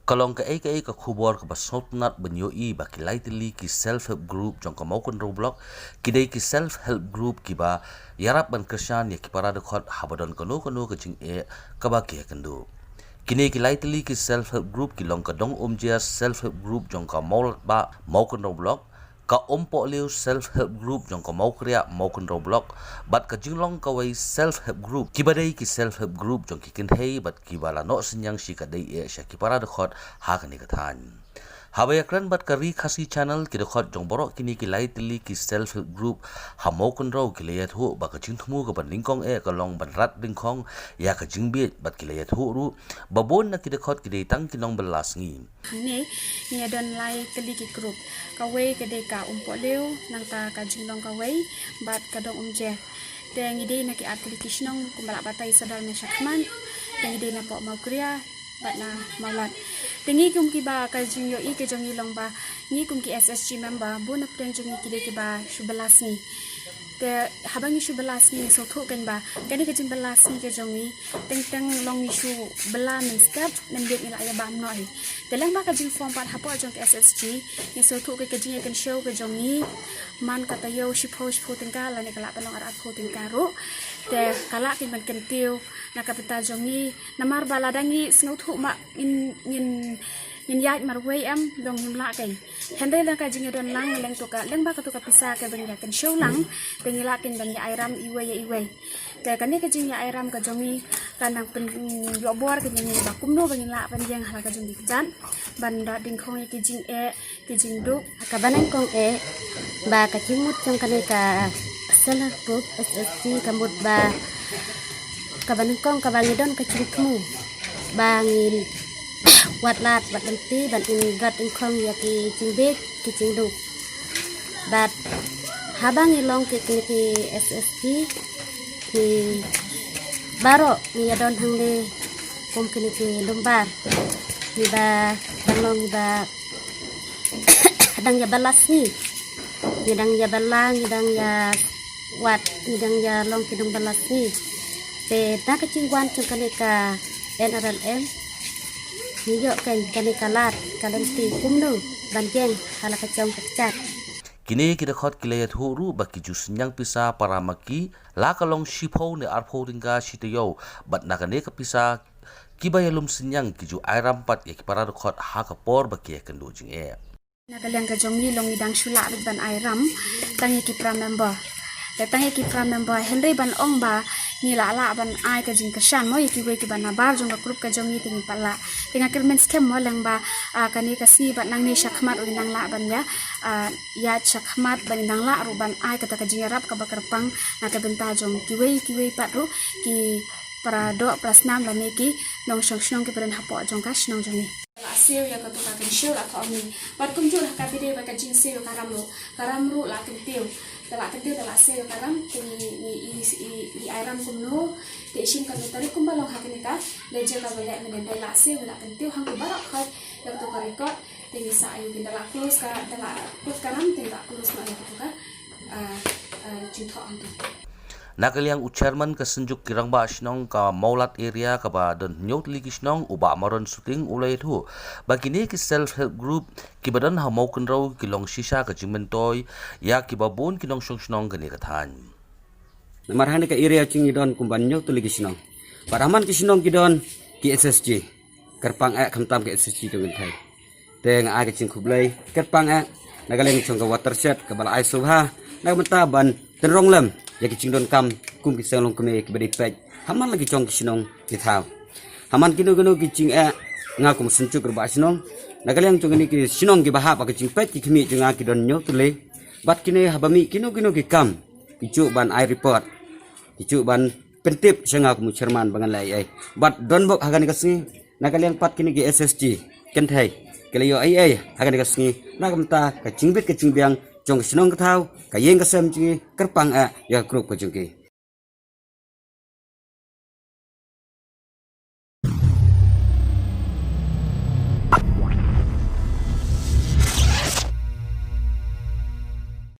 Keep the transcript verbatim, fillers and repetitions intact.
Ka long kaei kaei ka khubor kaba sngewtynnat ban ïohi ba ki lai tylli ki self help group jong ka Mawkynrew Block ki dei ki self help group kiba ïarap ban kyrshan ïa ki para dkhot haba don kano kano ka jingeh kaba ki ïakynduh. Kine ki lai tylli ki self help group ki long ka Dong Umjer self help group jong ka Mawlatbah Mawkynrew Block, ka Umpohliew self help group jong ka Mawkriah Mawkynrew Block, bad ka Jinglong Kawei self help group, kiba dei ki self help group jong ki kynthei bad kiba la noh synñiang shi ka dei eh sha ki para dkhot ha kane ka thaiñ. Haba ïakren bad ka Ri Khasi Channel, ki dkhot jong baroh kine ki lai tylli ki self help group ha Mawkynrew ki la ïathuh ba ka jingthmu kaba nyngkong eh ka long ban rat dyngkhong ïa ka jingbieit, bad ki la ïathuh ruh ba bun na ki dkhot ki dei tang ki nongbylla sngi. Hangne ngi ïa don lai tylli ki group. Kawei ka dei ka Umpohliew, nangta ka Jinglong Kawei bad ka Dong Umjer. Te ngi dei na ki ar tylli ki shnong kumba la batai sawdong na shakhmat. Te ngi dei na poh Mawkriah bad na Mawlat. Te ngi kum kiba ka jingïohi ka jong ngi long ba ngi kum ki S S G member, bun na pdeng jong ngi ki dei kiba shu bylla sngi. Te haba ngi shu bylla sngi ngi sngewthuh kan ba kane ka jingbylla sngi ka jong ngi teng teng long ngi shu bylla mynstep, mynmiet ngi la ïa bam noh hi. Te lyngba ka jingform pat hapoh jong ka S S G ngi sngewthuh ka, ka jingïakynshew ka jong ngi man ka taïew shiphew shiphew tyngka lane ka lah ban long ar arphew tyngka ruh. Te ka lah kan ban kyntiew na ka bynta jong ngi, namar ba lada ngi sngewthuh ma ngin, ngin, ngin ïaid marwei em, dong ngim lah kan. Hynrei lyngba ka jingïadon lang lyngba kato ka, lyngba kato ka pisa kaba ngi ïakynshew lang, te ngi lah kan ban ïa airam iwei ïa iwei. Te kane ka jingïa airam ka jong ngi ka nang pynïoh bor ka jong ngi ba kumno ba ngin lah ban ïeng ha la ka jong ki kjat ban rat dyngkhong ïa ki jingeh, ki jingduk. Kaba nyngkong eh ba ka jingmut jong kane ka self help group S S G ka mut ba kaba nyngkong kaba ngi don ka jingthmu ba ngin wad lad wad lynti ban ngin rat dyngkhong ïa ki jingbieit ki jingduk. Bad haba ngi long ki, kine ki S S G, ngi baroh ngi ïa don hangne kum kine ki lumbar, ngi ba dang long, ngi ba dang ïa bylla sngi, ngi dang ïa bylla, ngi dang ïa wad, ngi dang ïa long ki nongbylla sngi. Te na ka jingwan jong kane ka N R L M ngi ïoh kan kane ka lad ka lynti kumno ban ïeng ha la ka jong ka kjat. Kine ki dkhot ki la ïathuh ruh ba ki ju synñiang pisa para ma ki, la ka long shiphew ne arphew tyngka shi taïew, bad na kane ka pisa kiba ïalum synñiang ki ju airam pat ïa ki para dkhot ha ka por ba ki ïakynduh jingeh. Na ka liang ka jong ngi long ngi dang shu lah beit ban airam tang ïa ki para member. Te tang ïa ki para member, hynrei ban ong ba ngi lah lah ban ai ka jingkyrshan mo ïa kiwei kiba nabar jong ka group ka jong ngi te ngim pat lah. Te nga kyrmen skhem mo lyngba, ah, kane ka sngi bad nangne shakhmat ruh ngin nang lah ban ïa, ah, ïaid shakhmat bad ngin nang lah ruh ban ai kata ka jingïarap kaba kyrpang na ka bynta jong kiwei kiwei pat ruh ki para doh para snam lane ki nongshong shnong kiba don hapoh jong ka shnong jong ngi. La siew ïa kato ka kynshew la ka ong ngi. Bad kumjuh la ka bide ba ka jingsiew ïa ka ram ruh. Ka ram ruh la kyntiew. Te la kyntiew te la siew ïa ka ram te ngi, ngi, i, i, i ai ram kumno. Te i shim ka notary kumba long ha kane ka ledger kaba leh mynne, te la siew la kyntiew hangto baroh khoit ïa kato ka record. Te ngi sa ïa ngi da la close ka, da la close ka ram te la close noh ïa kato ka, ah, ah, jingthoh hangto. Na ka liang u chairman ka Synjuk ki Rangbah Shnong ka Mawlad area kaba don hynñiew tylli ki shnong, u Bah Maron Suting, u la ïathuh ba kine ki self help group kiba don ha Mawkynrew ki long shisha ka jingmyntoi ïa kiba bun ki nongshong shnong kane ka thaiñ. Namar ha kane ka area jong ngi don kumba hynñiew tylli ki shnong. Bad ha man ki shnong ki don ki S S G. Kyrpang eh khamtam ki S S G jong ngi thai. Te nga ai ka jingkhublei kyrpang eh na ka liang jong ka watershed kaba la ai sngewbha na ka bynta ban tynrong lem ïa ki jingdonkam kum ki seng longkmie kiba dei peit ha man la ki jong ki shnong ki thaw. Ha man kino kino ki jingeh, nga kum Synjuk Rangbah Shnong, na ka liang jong kine ki shnong kiba hap ha ka jingpeit ki khmih jong nga ki don hynñiew tylli. Bad kine haba mih kino kino ki kam ki ju ban ai report, ki ju ban pyntip sha nga kum u chairman ba ngan leh ei ei. Bad don bok ha kane ka sngi na ka liang pat kine ki S S G kynthei ki la ïoh ei ei ha kane ka sngi na ka bynta ka jingbit ka jingbiang jong ka shnong ka thaw, ka ïing ka sem jong ngi, kyrpang eh ïa ka group ka jong ki.